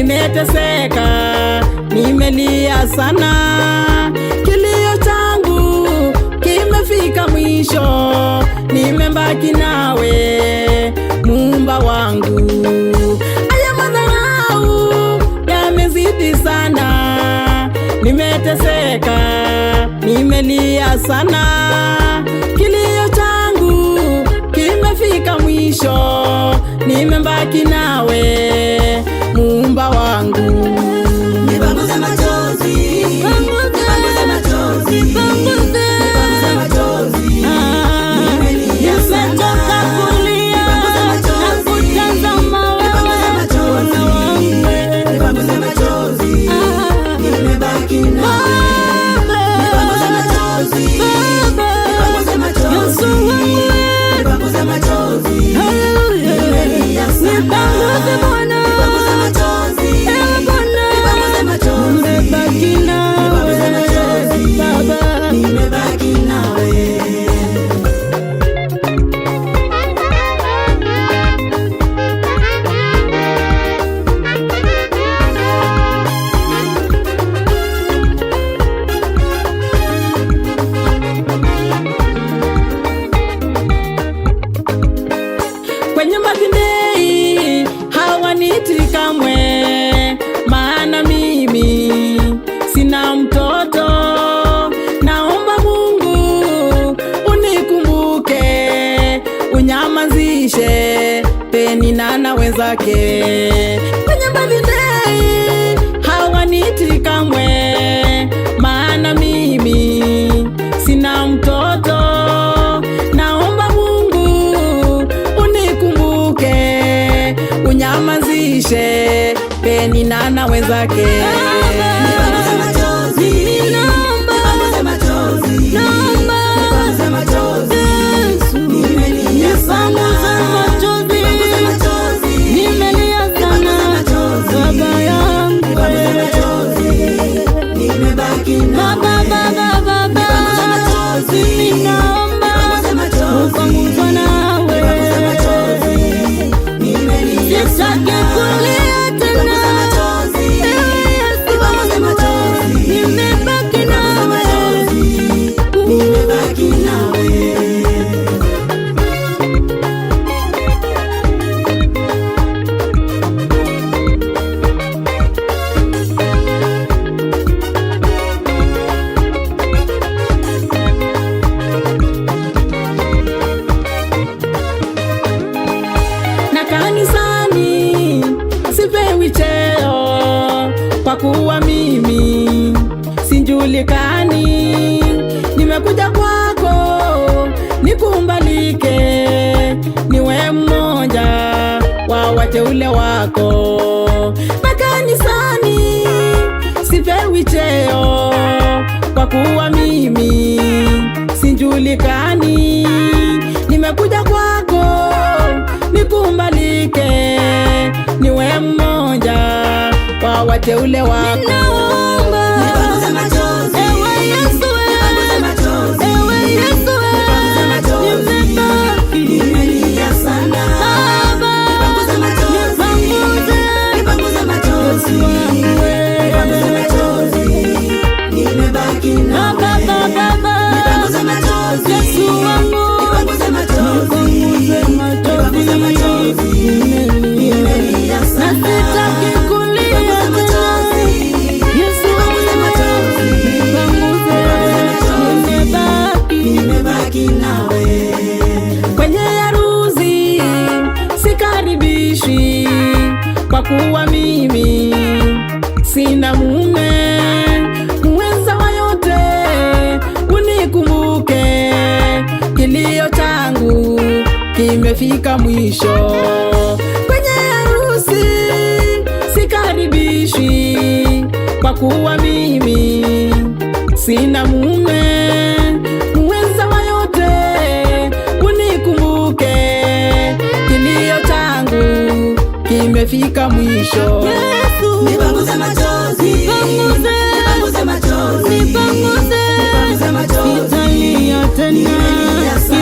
Nimeteseka, nimelia sana, kilio changu kimefika mwisho, nimebaki nawe Muumba wangu. Haya madharau yamezidi sana, nimeteseka, nimelia sana, kilio changu kimefika mwisho, nimebaki nawe Muumba wangu. Nipanguze machozi, nipanguze machozi, nipanguze machozi, nimelia sana. Nimechoka kulia Nipanguze na machozi, kutazama nipanguze wewe machozi, Bwana wangu. nipanguze machozi, nimebaki nawe. Nipanguze machozi, nipanguze machozi, Yesu wangu, nipanguze machozi, haleluya. nimelia sana. Nipanguze Bwana, Nipanguze machozi, ewe Bwana, nipanguze machozi, nimebaki nawe nipanguze machozi, Baba. nimebaki nawe. Kwenye birthday hawaniti kamwe, maana mimi sina mtoto. Naomba Mungu unikumbuke, unyamazishe Penina na wenzake. Kwenye birthday hawaniti kamwe, maana mimi sina mtoto. Naomba Mungu unikumbuke, unyamazishe Penina na wenzake. Nipanguze machozi, nipanguze machozi, nipanguze machozi, nimelia sana. Nipanguze machozi, Nipanguze machozi, nimelia nipanguze sana machozi, Baba yangu, nipanguze machozi, nimebaki nawe. Baba, Baba, Baba, Nipanguze machozi, mimi naomba nipanguze machozi, upanguzwe nawe, nipanguze machozi, nimelia sitaki sana. kulia tena. Nipanguze machozi, Ewe Yesu nipanguze wangu, machozi, nimebaki nipanguze nawe. machozi, nimebaki nawe. Na kanisani sipewi cheo kwa kuwa mimi sijulikani. Nimekuja kwako nikumbalike, niwe mmoja wa wateule wako. Na kanisani sipewi cheo kwa kuwa mimi sijulikani. Nimekuja kwako nikumbalike, niwe mmoja wa wateule wako. Ninaomba Nipanguze machozi, ewe Yesu, nipanguze machozi, ewe Yesu, nipanguze machozi, nimebaki nimelia sana. Baba, Nipanguze machozi, nipanguze nipanguze machozi, nipanguze machozi, nimebaki nawe. Baba, Baba, Nipanguze machozi, Yesu wangu, nipanguze machozi, nipanguze nipanguze machozi, machozi, nimelia na sana. sitaki kulia Nipanguze tena. machozi, Yesu nipanguze wangu, machozi, nipanguze, nipanguze machozi, nimebaki nimebaki nawe. Kwenye harusi sikaribishi, kwa kuwa mimi sina mume. Muweza wa yote unikumbuke, kilio changu kimefika mwisho. Kwenye harusi sikaribishi, kwa kuwa mimi sina mume. Muweza wa yote unikumbuke, kilio changu kimefika mwisho. Yesu, Nipanguze machozi, nipanguze, nipanguze machozi, nipanguze, nipanguze machozi, sitalia tena. nimelia sana.